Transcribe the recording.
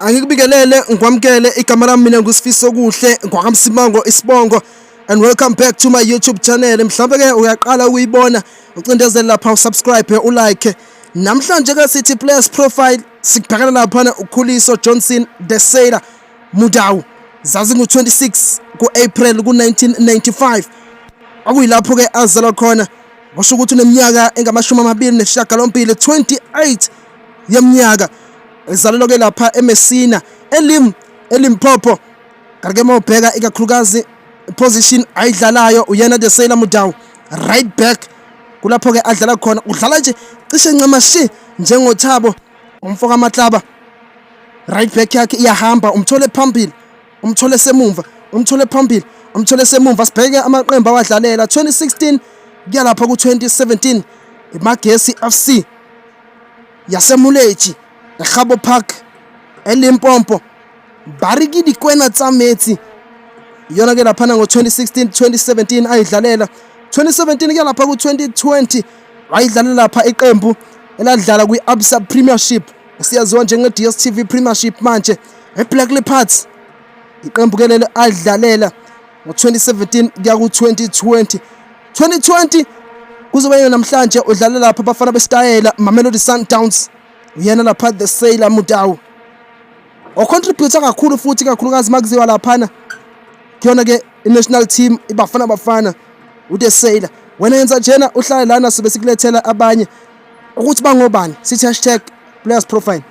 Angikubingelele ngikwamukele, igama lami mina nguSifiso Kuhle ngwakaMsimango isibongo, and welcome back to my YouTube channel. Mhlawumbe ke uyaqala ukuyibona, ucindezele lapha usubscribe, ulike. Namhlanje ke sithi players profile, sikubhekana laphana uKhuliso Johnson the Sailor Mudau, zazi ngu-26 ku-April ku-1995, okuyilapho ke azalwa khona. Kusho ukuthi uneminyaka engamashumi amabili nesishiyagalombili, 28 yeminyaka. Ezalelwa ke lapha eMessina, eLimpopo. Kanti ke mawubheka ikakhulukazi position ayidlalayo uyena the Sailor Mudau, right back, kulapho ke adlala khona. Udlala nje cishe ncamashi njengoThabo umfoka Matlaba. Right back yakhe iyahamba, umthole phambili, umthole semumva, umthole phambili, umthole semumva. Sibheke amaqembu awadlalela. 2016 kuya lapha ku-2017, iMagesi FC yaseMuleji, eGabo Park, eLimpopo. Bariki dikwena tsa metsi iyona ke laphana ngo-2016 2017 ayidlalela. 2017 kuya lapha ku-2020 wayidlalela lapha iqembu eladlala kwi-Absa Premiership, esiyaziwa njenge-DStv Premiership manje, i-Black Leopards. Iqembu ke lelo adlalela ngo-2017 kuya ku-2020. 2020 kuzoba yena namhlanje udlala lapha abafana besitayela, Mamelodi Sundowns. Uyena lapha the Sailor Mudau, ocontribute kakhulu futhi kakhulukazi makuziwa laphana kuyona ke i-national team iBafana Bafana, uThe Sailor. Wena yenza njena, uhlale lana, sobe sikulethela abanye ukuthi bangobani. Sithi #PlayersProfile.